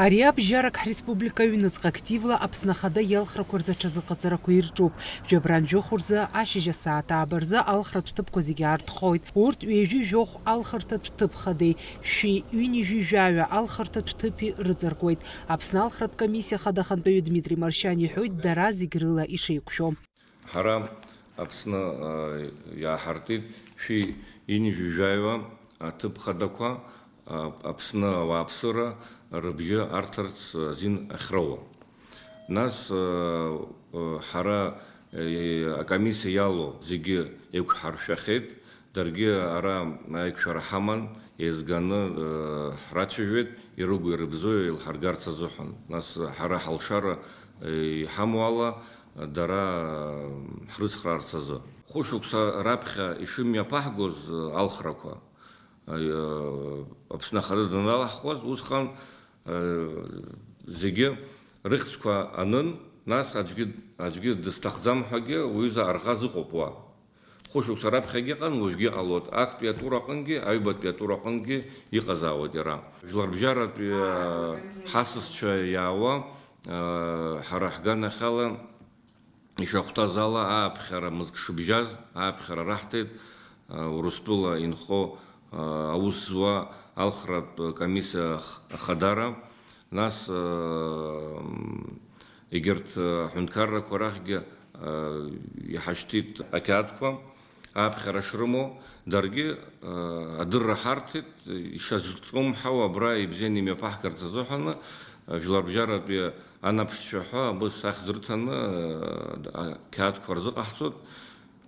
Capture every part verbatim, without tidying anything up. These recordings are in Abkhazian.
Ари абжьарак ҳреспублика аҩныҵҟа активла Аԥсны Ахада иалхрақәа рзы аҽазыҟаҵарақәа ирҿуп. Жәабран жәохә рзы ашьыжь асааҭ ааба рзы алхратә ҭыԥқәа зегьы аартхоит. Урҭ ҩажәи жәохә алхырҭатә ҭыԥ хадеи шәи ҩынҩажәи жәаҩа алхырҭатә ҭыԥи рыҵаркуеит. Аԥсны алхратә комиссиа хада ахантәаҩы Дмитри Маршьан иҳәоит дара зегь рыла ишеиқәшәо. Ҳара Аԥсны, а, иааҳартит шәи ҩынҩажәи жәаҩа аҭыԥ хадақәа, а, Аԥсны ауааԥсыра рыбжьы арҭарц азин ахьроуа. Нас, а, а, ҳара, а, акомиссиа иалоу зегьы еиқәҳаршәахьеит. Даргьы ара аиқәшәара ҳаман, еизганы, э, ҳрацәажәеит, ирыгу ирыбзоу еилҳаргарц азыҳәан. Нас ҳара ҳалшара, э, иҳамоу ала, дара, э, ҳрыцхраарц азы. Хәышықәса раԥхьа ишымҩаԥаҳгоз, э, алхрақәа, э, Аԥсны Ахада даналаҳхуаз, усҟан Зегьы рыхьӡқәа анын, нас аӡәгьы, аӡәгьы дысҭахӡам ҳәагьы уҩыза арӷаз ыҟоуп уа. Хәышықәса раԥхьагьы ыҟан, уажәгьы ҟалоит. Актәи атур аҟынгьы, аҩбатәи атур аҟынгьы иҟазаауеит иара. Жәларбжьаратәи, аа, ҳасасцәа иаауа, аа, ҳара ҳганахьала, ишахәҭаз ала, ааԥхьара мызк шыбжьаз, ааԥхьара раҳҭеит, а, Урыстәыла инхо, а, аус зуа алхратә комиссиа ах-, ахадара, нас, а, м, егьырҭ, а, аҳәынҭқаррақәа рахьгьы, а, иҳашьҭит ақьаадқәа. Ааԥхьара шрымоу, даргьы, э, адырра ҳарҭеит, ишазҿлымҳау абра ибзианы имҩаԥаҳгарц азыҳәаны, э, жәларбжьаратәи анаԥшцәа ҳәа абыс ахьӡ рыҭаны, э, ақьаадқәа рзыҟаҳҵоит,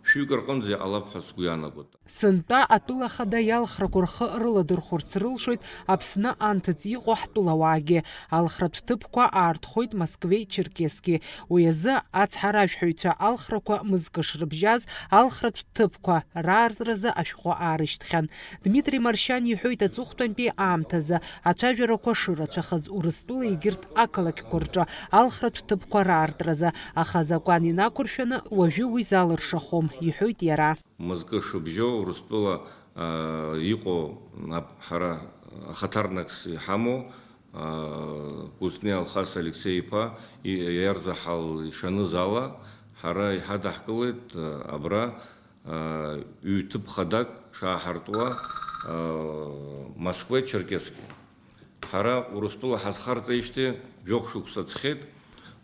шәҩык рҟынӡа иҟалап ҳәа сгәы иаанагоит. Сынтәа атәыла ахада иалхрақәа рхы рыладырхәырц рылшоит Аԥсны анҭыҵ иҟоу ҳтәылауаагьы. Алхратә ҭыԥқәа аартхоит Москвеи Черкески. Уи азы ацҳаражәҳәаҩцәа алхрақәа мызкы шрыбжьаз, алхратә ҭыԥқәа раартразы ашәҟәы аарышьҭхьан. Дмитри Маршьан иҳәоит аҵыхәтәантәи аамҭазы ацәажәарақәа шырацәахаз Урыстәыла егьырҭ ақалақьқәа рҿы алхратә ҭыԥқәа раартразы, аха азакәан инақәыршәаны уажәы уи залыршахом, иҳәоит иара. Мызкы шыбжьоу Урыстәыла, аа, иҟоу ап-, ҳара ахаҭарнакс иҳамоу, аа, Кәыҵниа Алхас Алексеи-иԥа и-, иарзаҳал ишаныз ала, ҳара иҳадаҳкылеит, аа, абра, аа, ҩ-ҭыԥ хадак шааҳартуа, аа, Москвеи Черкески. Ҳара Урыстәыла ҳазхарҵеижьҭеи жәохә шықәса ҵхьеит,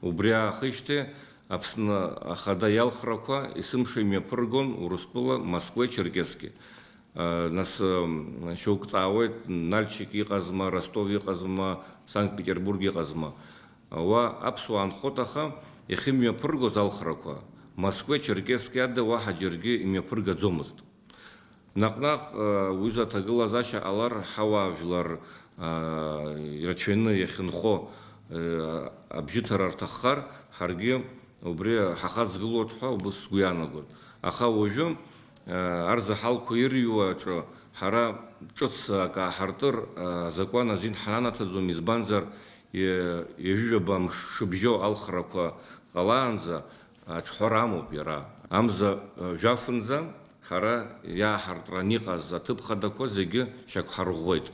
убри аахижьҭеи Аԥсны Ахада иалхрақәа есымша имҩаԥыргон Урыстәыла Москвеи Черкески. Нас, м, шьоук ҵаауеит, Нальчик иҟазма, Ростов иҟазма, Санкт-Петербург иҟазма. Уа аԥсуаа нхоит, аха иахьымҩаԥыргоз алхрақәа Москвеи Черкески ада уаҳа џьаргьы имҩаԥыргаӡомызт. Наҟ-наҟ, э, уи изы аҭагылазаашьа ҟалар, ҳауаажәлар, э, ирацәаҩны иахьынхо, э, абжьыҭара рҭаххар, ҳаргьы убри ҳахаҵгылоит ҳәа убыс сгәы иаанагоит. Аха уажәы, э, арзаҳалқәа ирыҩуа аҿы ҳара ҿыц акы ааҳартыр, э, азакәан азин ҳананаҭаӡом, избанзар, е-, ҩажәижәаба мш шыбжьоу алхрақәа ҟалаанӡа аҽҳәара амоуп иара. Амза, э, жәафынӡа ҳара иааҳартран иҟаз аҭыԥ хадақәа зегьы шьақәҳарӷәӷәеит.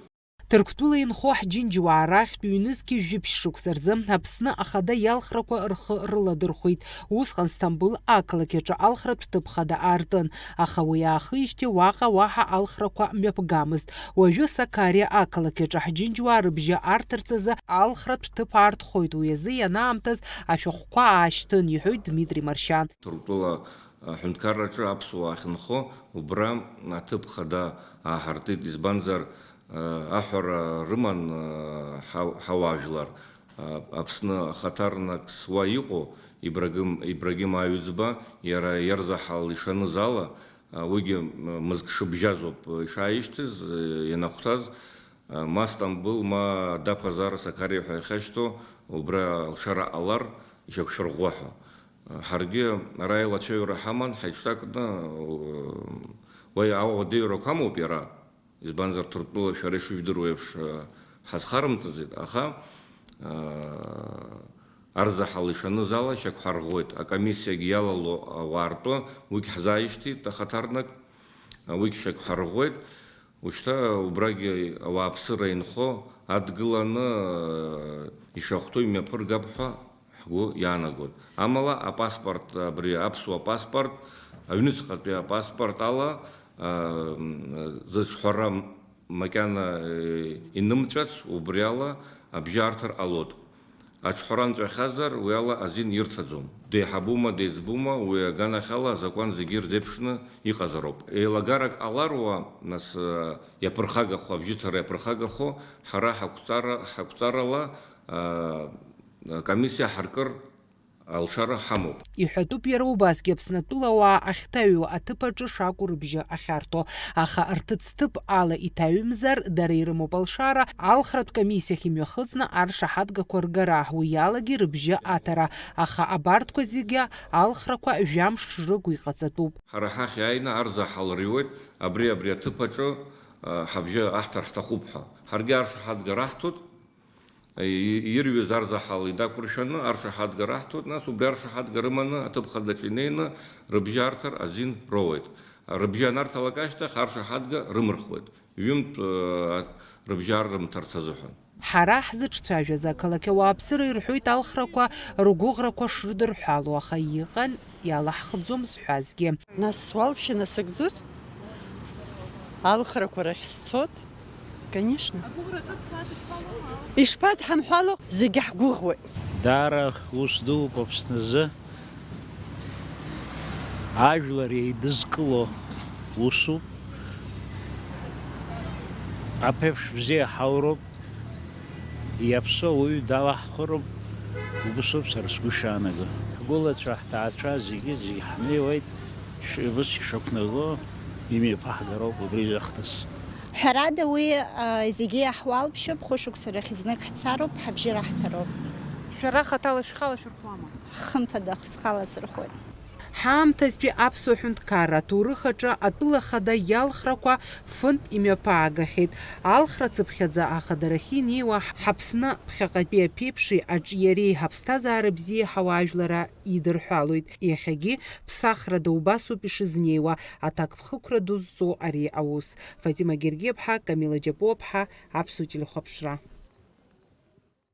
Ҭырқәтәыла инхо ҳџьынџьуаа рахьтә ҩнызқьи жәиԥшь шықәса рзы Аԥсны Ахада иалхрақәа рхы рыладырхәеит. Усҟан Сҭамбыл ақалақь аҿы алхратә ҭыԥ хада аартын, аха уи аахижьҭеи уаҟа уаҳа алхрақәа мҩаԥгамызт. Уажәы Сакариа ақалақь аҿы ҳџьынџьуаа рыбжьы арҭарц азы алхратә ҭыԥ аартхоит, уи азы ианаамҭаз ашәҟәқәа аашьҭын, иҳәоит Дмитри Маршьан. Ҭырқәтәыла аҳәынҭқарраҿы аԥсуаа ахьынхо, убра аҭыԥ хада ааҳартит, избанзар, аҳәара рыман, ҳа-, ҳауаажәлар, Аԥсны ахаҭарнакс уа иҟоу Ибрагым, Ибрагим Аҩӡба, иара иарзаҳал ишаныз ала, уигьы мызк шыбжьазоуп ишааишьҭыз, ианахәҭаз, ма Стамбыл, ма Адаԥазар Сакариа ҳәа иахьашьҭоу, убра алшара ҟалар, ишьақәшәырӷәӷәа ҳәа. Ҳаргьы ара аилацәажәара ҳаман, ҳаиҿнакны, уи ауадаҩрақәа амоуп иара, избанзар, Ҭырқәтәыла шәара ишыжәдыруа еиԥш, ҳазхарымҵаӡеит, аха, арзаҳал ишаныз ала, шьақәҳарӷәӷәеит, акомиссиагьы иалало ауаа ртәы, уигь ҳзааишьҭит ахаҭарнак, уигь шьақәҳарӷәӷәеит. Ушьҭа убрагьы ауааԥсыра инхо адгыланы, э, ишахәҭоу имҩаԥыргап ҳәа ҳгәы иаанагоит. Амала апаспорт, абри аԥсуа паспорт, аҩныҵҟатәи апаспорт ала, э, м, зыҿҳәара макьана, э, инымҵәац, убри ала абжьы арҭар ҟалоит. Аҿҳәара нҵәахьазар, уи ала азин ирҭаӡом. Деиҳабума, деиҵбума, уи аганахьала азакәан зегьы ирзеиԥшны иҟазароуп. Еилагарак ҟалар уа, нас, э, иаԥырхагахо, абжьыҭара иаԥырхагахо, ҳара ҳақәҵара, ҳақәҵарала, э, комиссиа ҳаркыр алшара ҳамоуп. Иҳәатәуп иара убасгьы Аԥснытәыла ауаа ахьҭаҩуа аҭыԥ аҿы шакәу рыбжьы ахьарҭо, аха рҭыӡҭыԥ ала иҭаҩымзар, дара ирымоуп алшара, алхратә комиссиахь имҩахыҵны аршаҳаҭгақәа ргара, уи алагьы рыбжьы аҭара, аха абарҭқәа зегьы алхрақәа жәамш рыгу иҟаҵатәуп. Ҳара ҳахь иааины арзаҳал рыҩуеит, абри, абри аҭыԥ аҿы, а, ҳабжьы аҳҭар ҳҭахуп ҳәа. Ҳаргьы аршаҳаҭга раҳҭоит, и-, ирҩыз арзаҳал идақәыршәаны аршаҳаҭга раҳҭоит, нас убри аршаҳаҭга рыманы аҭыԥ хадаҿ инеины рыбжьы арҭар азин роуеит. Рыбжьы анарҭалак ашьҭахь аршаҳаҭга рымырхуеит, ҩынтә, э, рыбжьы ар рымҭарц азыҳәан. Ҳара ҳзыҿцәажәаз ақалақь ауааԥсыра ирҳәоит алхрақәа ргәыӷрақәа шрыдырҳәало, аха иҟан иалаҳхӡом зҳәазгьы. Нас суалԥшьа насыгӡоит, алхрақәа рахь сцоит, конечно. Ишԥадҳамҳәало, зегьы ҳгәыӷуеит. Даара ус дууп Аԥсназы. Ажәлар еидызкыло усуп. Аԥеиԥш бзиа ҳауроуп. Иаԥсоу уаҩы далаҳхыроуп, убасоуп сара сгәы шаанаго. Ҳгәылацәа, ҳҭаацәа зегьы, зегьы ҳнеиуеит, ш-, ус ишақәнаго имҩаԥаҳгароуп убри ахҭыс. Ҳәарада, уи, а, зегьы иаҳуалԥшьоуп, хәышықәса рахь знык ҳцароуп, ҳабжьы раҳҭароуп. Шәара хаҭала шәхала шәырхуама? Хымԥада, схала сырхуеит. Ҳаамҭазтәи аԥсуа ҳәынҭқарра аҭоурых аҿы атәыла хада иалхрақәа фынтә имҩаԥаагахьеит. Алхра цыԥхьаӡа ахадарахьы инеиуа ҳаԥсны ԥхьаҟатәи аԥеиԥши аҿиареи ҳаԥсҭазаара бзиа иаҳауа ажәлара идырҳәалоит. Иахьагьы ԥсахрада убасоуп ишызнеиуа, аҭакԥхықәра ду зҵоу ари аус. Фатима Гергиаԥҳа, Камила Џьапуаԥҳа, Аԥсуа телехәаԥшра.